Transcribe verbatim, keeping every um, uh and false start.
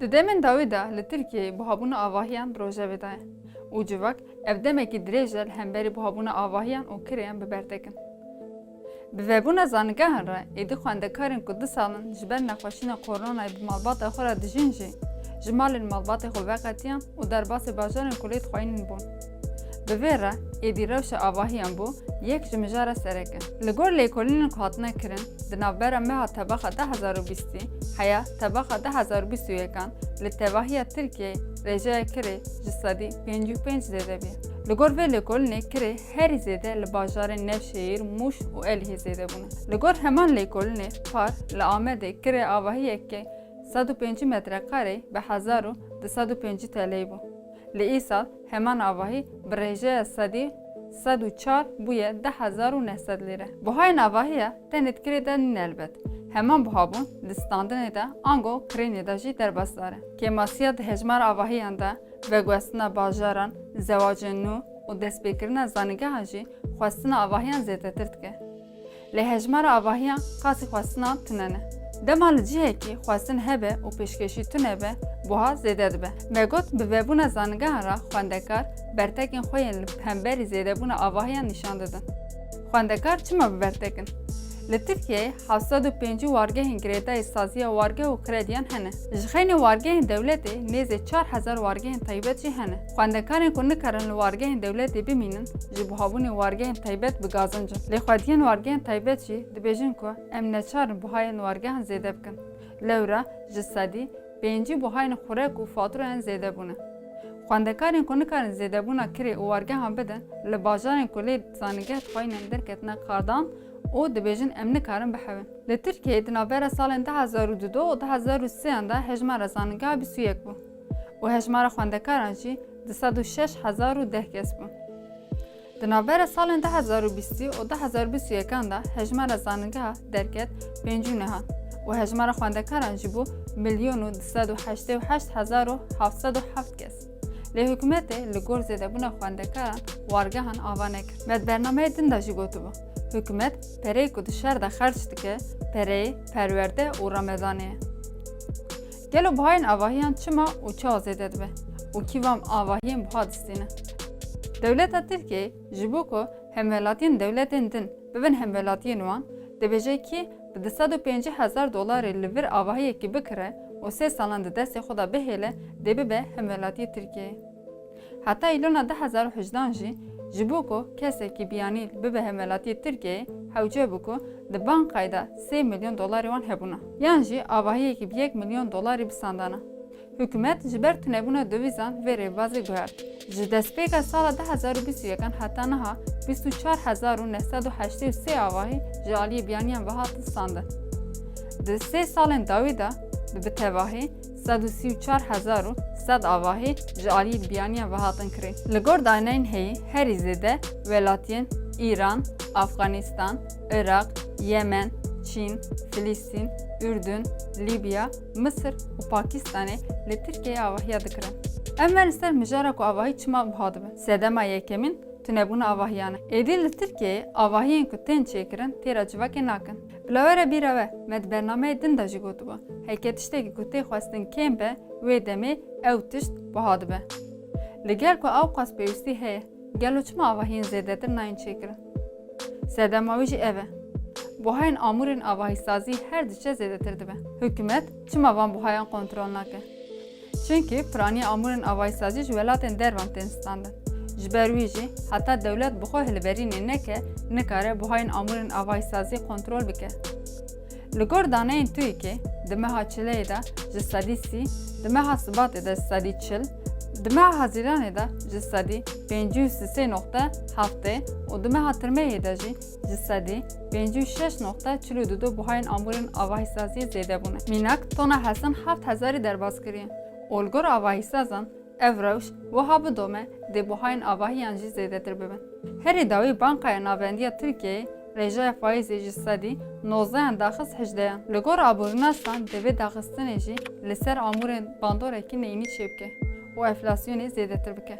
Di demên dawî de li Tirkiyeyê buhabûna avahiyan di rojevê de ye û civak ev demekî dirêj e li hemberî buhabûna avahiyan û kirêyan bi ber tekin. Bi vebûna zanîngehan re êdî xwendekarên ku du sal in ji ber nexweşîna koronayê bi malbata xwe re dijîn jî ji malên malbatê xwe veqetiyan û derbasî bajarên ku lê dixweynin bûn. Bi vê re êdî rewşa avahiyan bû yek ji mijara sereke. Li gor lêkolînên ku hatine kirin, di navbera meha tebaxa du hezar û bîstî heya tebaxa du hezar û bîst û yekan li tevahiya Tirkiyeyê rêjeya kirê ji sedî pêncî û pênc zêde bûye. Li gor vê lêkolînê kirê herî zêde li bajarên Nevşehîr, Mûş û Elihê zêde bûne. Li gor heman lêkolînê par li Amedê kirê avahiyeke sed û pêncî metrekareyî bi hezar û du sed û pêncî T L'yî bû. Li îsal heman avahî bi rêjeya sedî sed û çar bûye du hezar û neh sed lîre. Buhayên avahiya tenê di kirê de nîn elbet. Heman buhabûn di standinê de ango kirênê de jî derbasdar e. Kêmasiya di hejmara avahiyan de, veguhestina bajaran, zewacên nû û destpêkirina zanîngehan jî xwestina avahiyan zêdetir dike. Lê hejmara avahiyan qasî xwestinan tune ne. Dema li cihekî xwestin hebe û pêşkêşî tune be, buha zêde dibe. Me got, bi vebûna zanîngehan re xwendekar bertekên xwe yên li hemberî zêdebûna avahiyan nîşan didin. Xwendekar çima bi bertek in? Li Tirkiyeyê heft sed û pêncî wargehên girêdayî saziya wargeh û krediyan hene. Ji xeynî wargehên dewletê nêzê çar hezar wargehên taybet jî hene. Xwendekarên ku nikarin li wargehên dewletê bimînin, ji buhabûnê wargehên taybet bi gazinc in. Lê xwediyên wargehên taybet jî dibêjin ku em neçar in buhayên wargehan zêde bikin. Lewra ji sedî pêncî buhayên xurek û faturayan zêde bûne. Xwendekarên ku nikarin zêdebûna kirê û wargehan bidin, li bajarên ku lê zanîngeh dixweynin derketine qardan û dibêjin, em nikarin bihewin. Li Tirkiyeyê di navbera salên du hezar û dudu û du hezar û sêyan de hejmara zanîngeha bîst û yek bû û hejmara xwendekaran jî du sed û şeş hezar û deh kes bû. Di navbera salên du hezar û bîstî û du hezar û bîst û yekan de hejmara zanîngeha derket pêncî û neh hat û hejmara xwendekaran jî bû milyon û du sed û heştê û heşt hezar û heft sed û heft kes. Lê hikûmetê li gor zêdebûna xwendekaran wargehan ava nekir. Me di bernameyê din de jî gotibû, hikûmet pereyê ku di şer de xerc dike, pereyê perwerde û ramedanê ye. Gelo buhayên avahiyan çima û çawa zêde dibe û kî van avahiyên buha distîne? Dewleta Tirkiyeyê ji bo ku hemwelatiyên dewletên din bibin hemwelatiyên wan, dibêje kî bi du sed û pêncî hezar dolarê li vir avahiyekî bikire û sê salan di destê xwe de bihêle, dê bibe hemwelatiyê Tirkiyeyê. Heta Îlona du hezar û hejdan jî ji bo ku kesekî biyanî bibe hemwelatiyê Tirkiyeyê, hewce bû ku di bankayê de sê milyon dolarê wan hebûna, yan jî avahiyekî bi yek milyon dolarî bisandana. Hikûmet ji ber tunebûna dovîzan vê rêbazê guhert. Ji destpêka sala du hezar û bîst û yekan heta niha bîst û çar hezar û neh sed û heştê û sê avahî ji aliyê biyaniyan ve hatin standin. Di sê salên dawî de bi, bi tevahî sed û sî û çar hezar û sed avahî ji aliyê biyaniyan ve hatin kirîn. Li gor daneyên heyî herî zêde welatiyên Îran, Afxanistan, Iraq, Yemen, Çîn, Filistîn, Urdun, Lîbya, Misir û Pakistanê li Tirkiyeyê avahiya dikirin. Em werin ser mijara ku avahî çima buha dibe. Sedema yekemîn tunebûna avahiyan e. Êdî li Tirkiyeyê avahiyên ku tên çêkirin têra civakê nakin. Bila we re bîra we, me di bernameyê din de jî gotibû, heke tiştekî ku tê xwestin kêm be, wê demê ew tişt buha dibe. Li gel ku ewqas pêwîstî heye, gelo çima avahiyên zêdetir nayên çêkirin? Sedema wê jî ev e. Buhayên amûrên avahîsazî her diçe zêdetir dibe. Hikûmet çima van buhayan kontrol nake? Çimkî piraniya amûrên avahîsazî ji welatên dervan tên standin. Ji ber wî jî heta dewlet bi xwe hilberînê neke, nikare buhayên amûrên avahîsazî kontrol bike. Li gor daneyên TÜİKê, di meha çileyê de ji sedî sî, di meha sibatê de ji sedî çil, di meha hezîranê de ji sedî pêncî û sê noqte heftê û di meha tirmeyê de jî ji sedî pêncî û şeş noqte çil û du buhayên amûrên avahîsaziyê zêde bûne. Mînak, tona hesin heft hezarî derbas kiriye û li gor avahîsazan, ev rewş wiha bidome dê buhayên avahiyan jî zêdetir bibin. Herî dawî Bankaya Navendî ya Tirkiyeyê rêjeya faîzê ji sedî nozdehan daxist hejdehan. Li gor aborînasan dê vê daxistinê jî li ser amûrên bandorekî neyînî çêbike û enflasyonê zêdetir bike.